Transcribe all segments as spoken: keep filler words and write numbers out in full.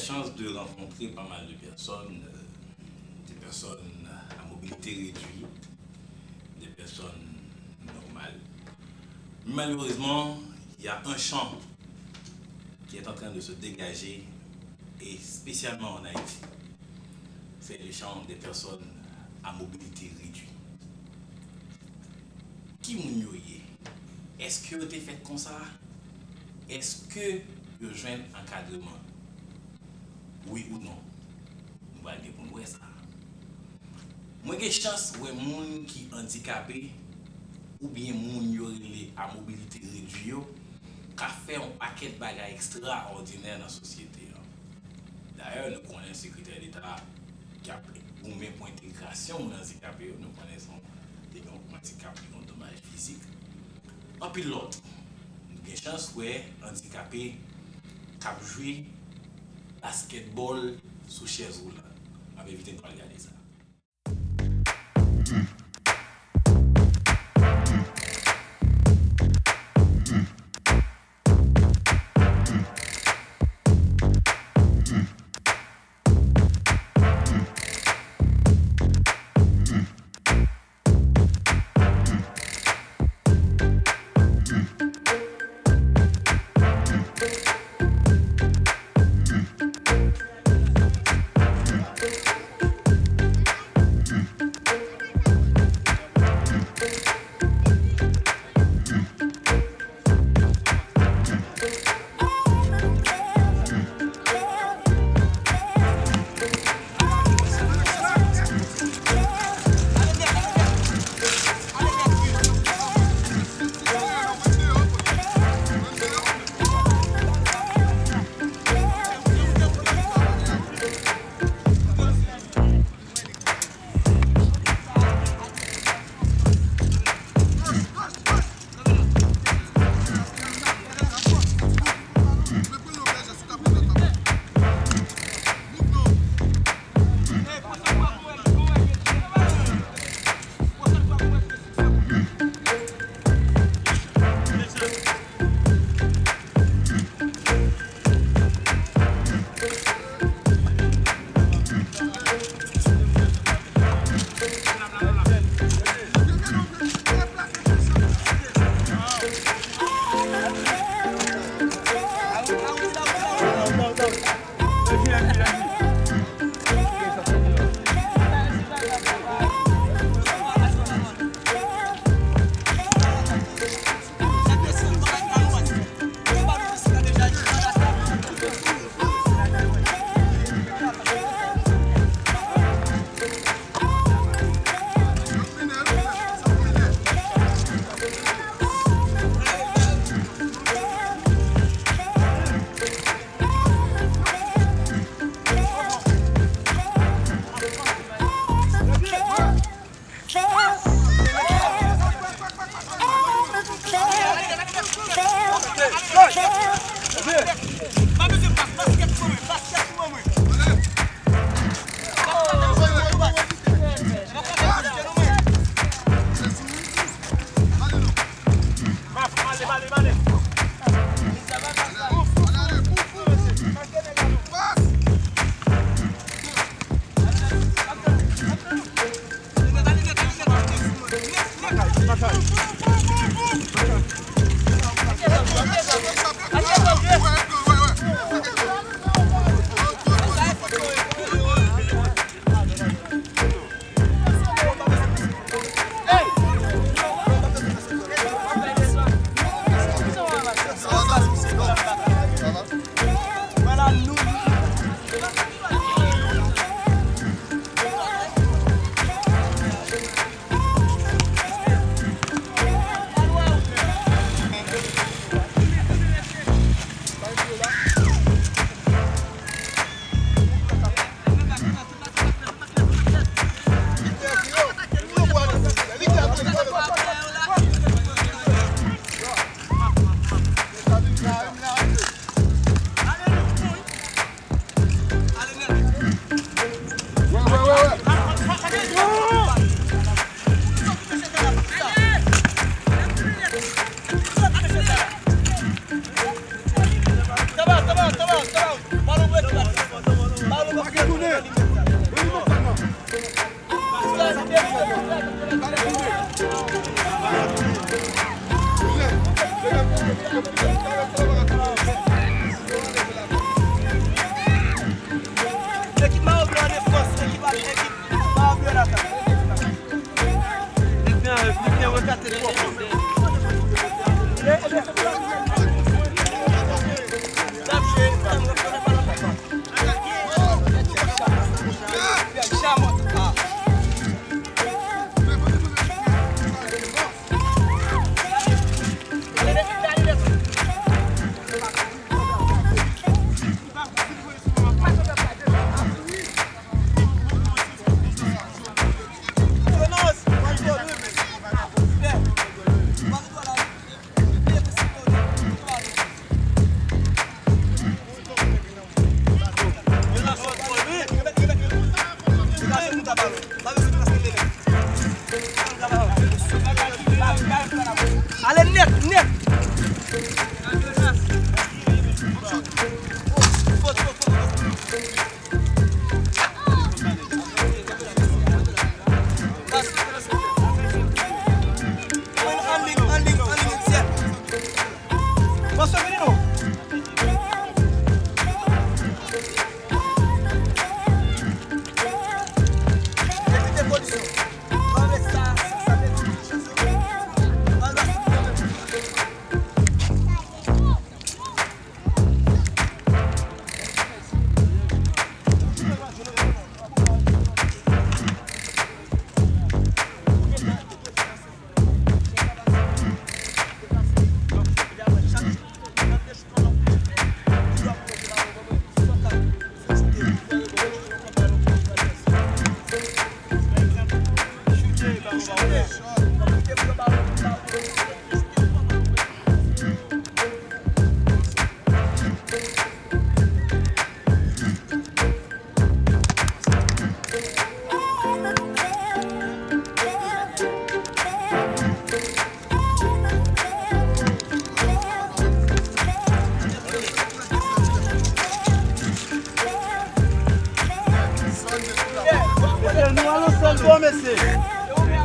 chance de rencontrer pas mal de personnes, euh, des personnes à mobilité réduite, des personnes normales. Malheureusement, il y a un champ qui est en train de se dégager, et spécialement en Haïti. C'est le champ des personnes à mobilité réduite. Ki moun yo ye? Èske yo te fèt konsa? Èske yo jwenn ankadreman? Wi ou non? Nou pral gen pou n wè sa. Mwen gen chans wè moun ki andikape oubyen moun yo rele a mobilite redui yo ka fè yon pakèt bagay ekstraòdinè nan sosyete an. Dayè, nou konnen Sekretè Deta ki ap goumen pou entegrasyon moun andikape yo, nou konnen se yon, li gen yon andikap, li gen yon domaj fizik. Anpil lòt. Nou gen chans wè andikape k ap jwe baskètbòl sou chèz woulan. M ap envite nou al gade sa.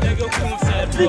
Nèg yo konsèy, bro.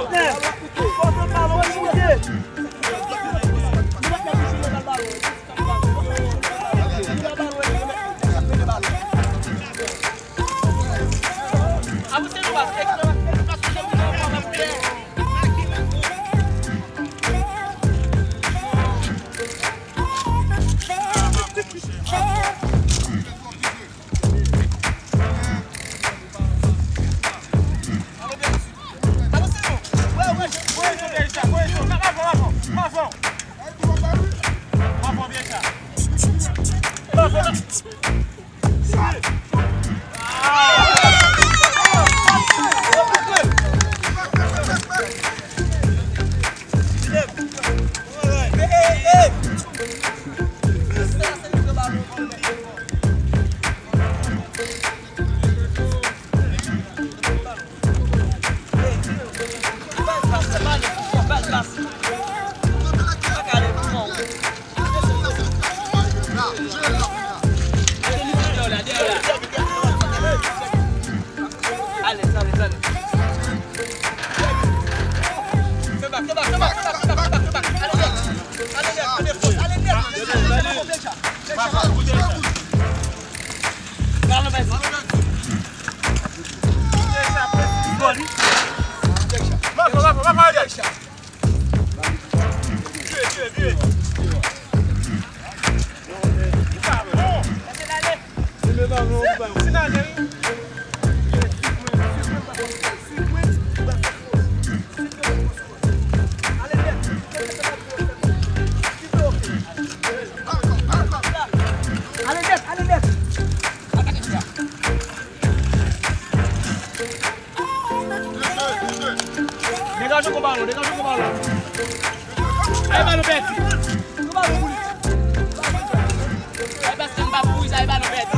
Degaje w kon balon, degaje w kon balon. Ay, balon pèdi. Ay, paske m pa kouri, sa e balon pèdi.